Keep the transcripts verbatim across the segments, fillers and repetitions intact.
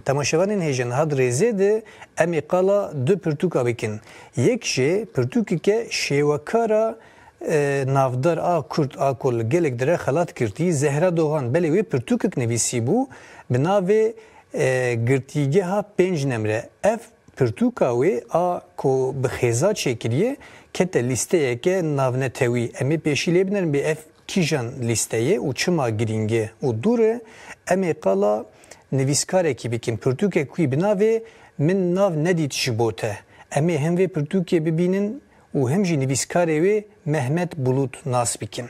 Temaşevanên hêja, niha di rêzê de em ê qala du pirtûka bikin. Yek jê pirtûkeke şêwekara, e, navdar a Kurd a ku li gelek dire xelat girtî, Zehra Doğan, belê wê pirtûkek nivîsîbû bi navê, e, Girtîgeha Pênc Nemre. Ev pirtûka wê a ku bi xêza çêkiriye, kete lîsteyeke navnetewî. Em ê pêşî lê binerin bê ev kîjan lîste ye û çima girîng e û dûr e. Em ê qala nivîskarekî bikin, pirtûkek wî bi navê Min Nav Nedît Ji Bo Te. Em ê hem vê pirtûkê bibînin û hem jî nivîskarê wê Mehmet Bulut nas bikin.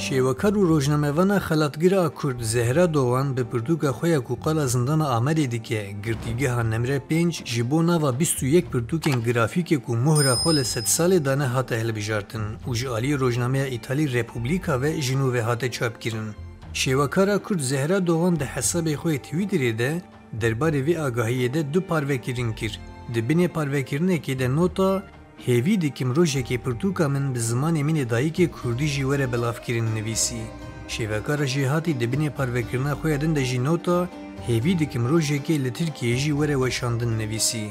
Şêwekar û rojnamevana xelatgir a Kurd Zehra Doğan bi pirtûka xwe ya ku qala zindana Amedê dike, Girtîgeha Nemre pênc, ji bo nava bîst û yek pirtûkên grafîkê ku mohra xwe li sedsalê dane hate hilbijartin û ji aliyê rojnameya Îtalî Repubblîka ve ji nû ve hate çapkirin. Şêwekara Kurd Zehra Doğan di hesabê xwe yê Twitterê de derbarê vê agahiyê de du parve kirin kir. Di binê parvekirinekê de nota "Hêvî dikim rojekê pirtûka min bi zimanê min ê dayikê kurdî jî were belavkirin" nivîsî. Şêvekara jêhatî di binê parvekirina xwe ya din de jî nota "Hêvî dikim rojekê li Tirkiyeyê jî were weşandin" nivîsî.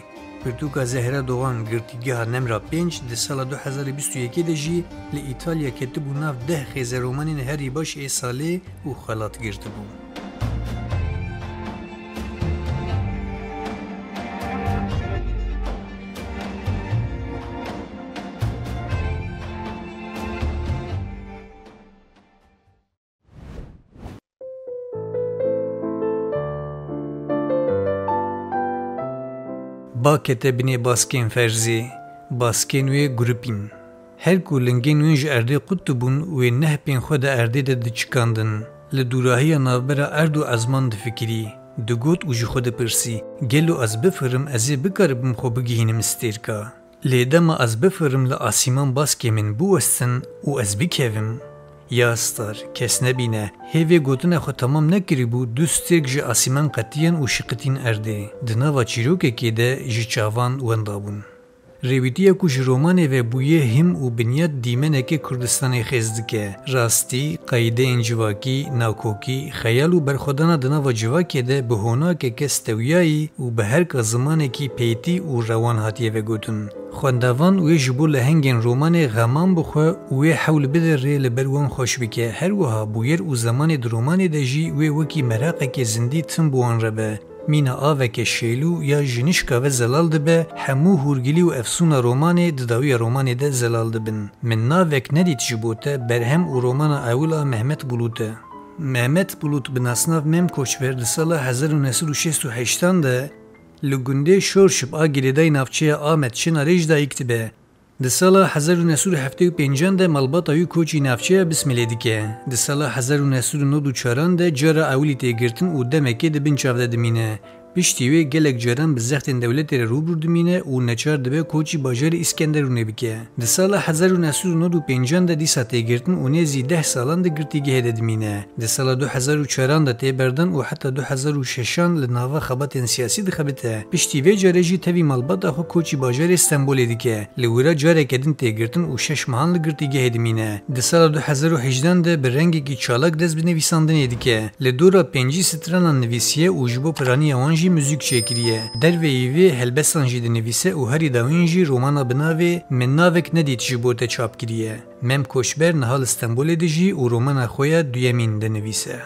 Pirtûka Zehra Doğan Girtîgeha Nemra pênc di sala du hezar û bîst û yekê de jî li Îtalya ketibû nav deh xêzeromanên herî baş ê salê û xelat girtibû. Ba kete binê baskên ferzê, baskên wê grûpîn. Her ku lingên wê ji erdê qut dibûn, wê neh pên xwe di erdê de diçikandin. Li dûrahiya navbera erd û ezman difikirî. Digot û ji xwe dipirsî, "Gelo ez bifirim, ez ê bikaribim xwe bigihînim stêrka?" Lê dema ez bifirim li asîman baskê min biwestin û ez bikevim, ya star, kes nebîne, hê vê gotina xwe temam nekiribû, du stêrk ji asîman qetiyan û şiqitîn erdê. Di nava çîrokekê de ji çavan wenda bûn. Rêwîtiya ku ji romanê ve bûye him û binyat dîmeneke Kurdistanê xêz dike. Rastî, qeydeyên civakî, nakokî, xeyal û berxwedana di nava civakê de bi honakeke stewiyayî û bi herka zimanekî pêtî û rewan hatiye vegotin. Xwendevan wê ji bo lehengên romanê xeman bixwe û wê hewl bide rê li ber wan xweş bike. Her wiha bûyer û zemanê di romanê de jî wê wekî meraqeke zindî tim bi wan re be. Mîna aveke şêlû ya ji nişka ve zelal dibe, hemû hûrgilî û efsûna romanê di dawiya romanê de zelal dibin. Min navek nedît ji bo te, berhem û romana ewil a Mehmet Bulut e. Mehmet Bulut bi nasnav Mem Koçber di sala hezar û neh sed û şêst û heştan de li gundê Şorşib a girêdayî navçeya Amed Çinarê ji dayik dibe. Di sala hezar û neh sed û heftê û pêncan de malbata wî koçî navçeya Bismilê dike. Di sala hezar û neh sed û nod û çaran de cara ewilî tê girtin û demekê di bin çav de dimîne. Piştî wê gelek caran bi zextên dewletê re rûbirû dimîne û neçar dibe koçî bajarê Îskenderûnê bike. Di sala hezar û neh sed û nod û pêncan de dîsa tê girtin û nêzî deh salan di girtîgehê de dimîne. Di sala du hezar û çaran de tê berdan û heta du hezar û şeşan li nava xebatên siyasî dixebite. Piştî vê carê jî tevî malbata xwe koçî bajarê Stenbolê dike. Li wira careke din tê girtin û şeş mehan li girtîgehê dimîne. Di sala du hezar û hejdan de bi rengekî çalak dest bi nivîsandinê dike. Li dora pêncî stranan nivîsiye û ji bo piraniya wan jî muzîk çêkiriye. Derveyî vê helbestan jî dinivîse û herî dawîn jî romana bi navê Min Navek Nedît ji bo te çap kiriye. Mem Koçber niha li Stenbolê dijî û romana xwe ya duyemîn dinivîse.